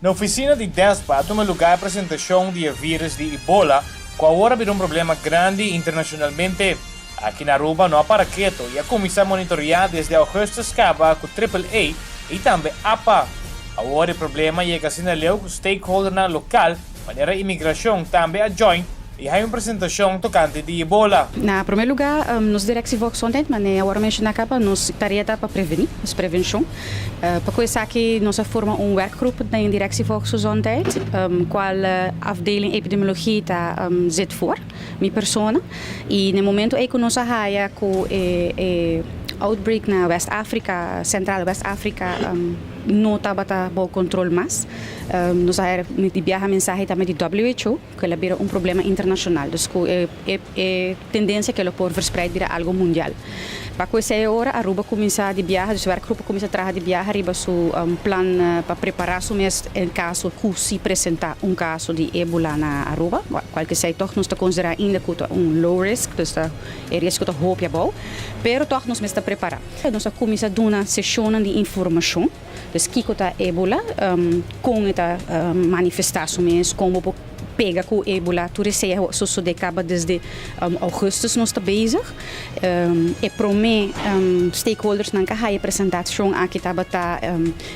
Na oficina di DESPA a tuma lugar e presentacion di e virus di Ebola, cu awor a bira un problema grandi internacionalmente. Aki na Aruba no a para keto y a cuminsa monitorea desde augustus caba cu Triple A y tambe APA. Awor e problema a yega asina leu cu stakeholdernan local, manera inmigracion, tambe a join y hay un presentacion tocante di Ebola. Na prome lugar, nos Directie Volksgezondheid, manera awor a menciona caba, nos tarea ta pa preveni, nos prevencion. Pa cu esaki nos a forma un werkgroep den Directie Volksgezondheid, cual afdeling epidemiologie ta zit voor, mi persona. Y na e momento ey cu nos a haya cu e outbreak na West Africa, Central West Africa, no tabata bou control mas, nos a haya di biaha mensahe tambe di WHO, cu el a bira un problema internacional, dus cu e tendencia cu el lo por verspreid bira algo mundial. Pa cu esey ora Aruba cuminsa di biaha, dus werkgroep a cuminsa traha di biaha riba su plan pa prepara su mes en caso cu si presenta un caso di Ebola na Aruba, cual que esey toch nos ta considera ainda cu ta un low risk, dus ta e riesgo ta hopi abou, pero toch nos mes ta prepara. Nos a cuminsa duna sesionnan di informacion, dus kico ta Ebola, con e ta manifesta su mes, con bo por pega cu Ebola, tur esey a sosode caba desde augustus nos ta bezig. E prome stakeholders nan cu a haya presentacion aki tabata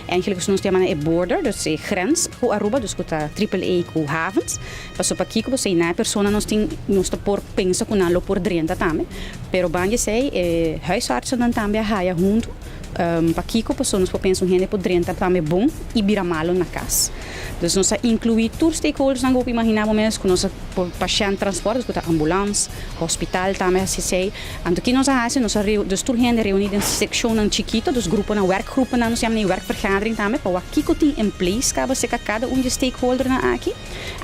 eigenlijk nos ta yama nan e border, dus e grens cu Aruba, dus cu ta Triple A cu havens. Paso pakico bo na e persona nos tin nos ta por pensa cu nan lo por drenta tambe, pero banda esey e huisartsennan tambe a haya hunto. Pakico paso nos por pensa un hende por drenta tambe bon y bira malo na cas. Dus nos a inclui tur stakeholders nan cu bo por imagina bo mes cu nos a por pashent transport, dus cu ta ambulance, hospital tambe haci esey. Anto ki nos a haci, nos a dus tur hende reuni den seccionnan chikito, dus gruponan, werkgroepennan, nos yama nan werkvergadering tambe, pa wak kico tin in place caba cerca cada un di e stakeholdernan aki.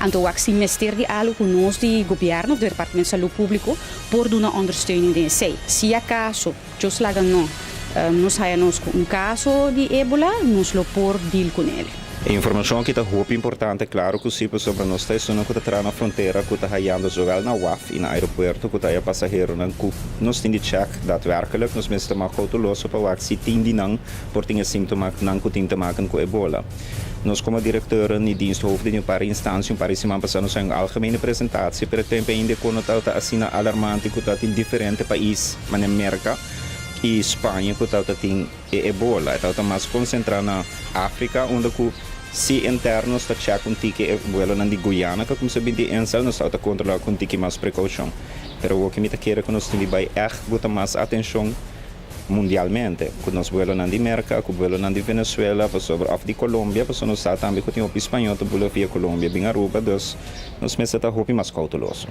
Anto wak si mester di algo cu nos di gobierno of di Departamento Salud Publico por duna ondersteuning den esey. Si acaso Dios laga no nos haya nos cu un caso di Ebola, nos lo por deal cu nele. E informacion aki ta hopi importante, claro cu si, pasobra nos ta esunnan cu ta traha na frontera cu ta hayando zowel na waf y na aeropuerto cu ta haya pasaheronan cu nos tin di check daadwerkelijk. Nos mester ta mas cauteloso pa wak si tin di nan por tin e sintomanan cu tin te maken cu Ebola. Nos como directeuren y diensthoofden di un par instancia un par di siman pasa nos hay un algemene presentatie, pero e tempo ainda cu no ta asina alarmante cu ta tin diferente pais manera Merca y Spaña cu ta tin e Ebola. E ta mas concentra na Africa unda cu si internos ta check un tiki e vuelonan di Guyana cu a cuminsa bin di Insel, nos ta controla cu un tiki mas precaucion. Pero awor cu mi ta kere cu nos tin di bay echt buta mas atencion mundialmente, cu nos vuelonan di Merca, cu vuelonan di Venezuela, pasobra of di Colombia, pasobra nos sa tambe cu tin hopi spañol ta bula via Colombia bin Aruba, dus nos mester ta hopi mas cauteloso.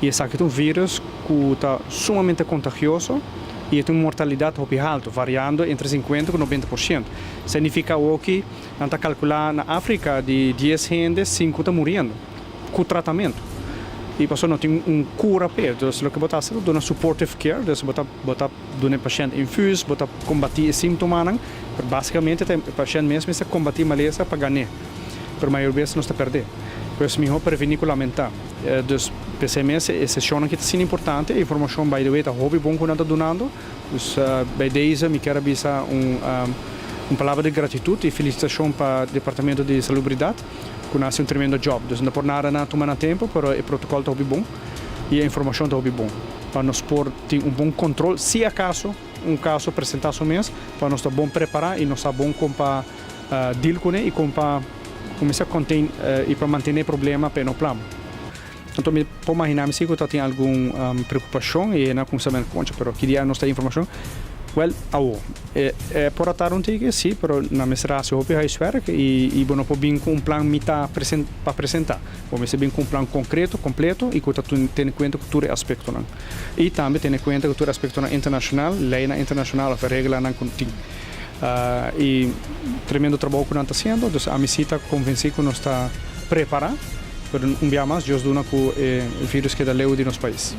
Y esaki ta un virus cu ta sumamente contagioso y e tin un mortalidad hopi halto, variando entre 50 cu 90%. Significa awoki nan ta calcula na Africa di 10 hende, 5 ta muriendo cu tratamento. Y pasobra no tin un cura p'e, dus loke bo ta haci ta duna supportive care, dus bo ta duna e pashent infuus, bo ta combati e sintomanan, pero basicamente ta e pashent mes mester combati malesa pa gan'é. Pero mayor bes nos ta perdé. Pues miho preveni cu lamenta. Dus p'esei mes e sesionnan aki ta asina importante. E informacion, by the way, ta hopi bon cu nan ta dunando. Dus bij deze mi kier a bisa un palabra di gratitud y felicitacion pa Departamento di Salubridad cu nan a haci un tremendo job. Dus no por nada nan a tuma nan tempo, pero e protocol ta hopi bon y e informacion ta hopi bon pa nos por tin un bon control si acaso un caso presenta su mes, pa nos ta bon prepara y nos sa bon con pa deal cune y con pa cuminsa contain y pa mantene e problema pa e no plama. Anto mi por imagina mi si cu ta tin algun preocupacion y nan a cuminsa mira concha, pero ki dia nos ta informacion? Well, awo e por a tarda un tiki, si, pero nan mester haci hopi huiswerk y bo no por bin cu un plan mita pa presenta. Bo mester bin cu un plan concreto, completo y cu ta tene cuenta cu tur e aspectonan. Y tambe tene cuenta cu tur e aspectonan internacional, leynan internacional of e reglanan cu tin. Y tremendo trabou cu nan ta haciendo, dus ami si ta convenci cu nos ta prepara, pero un bia mas Dios duna cu e virus keda leu di nos pais.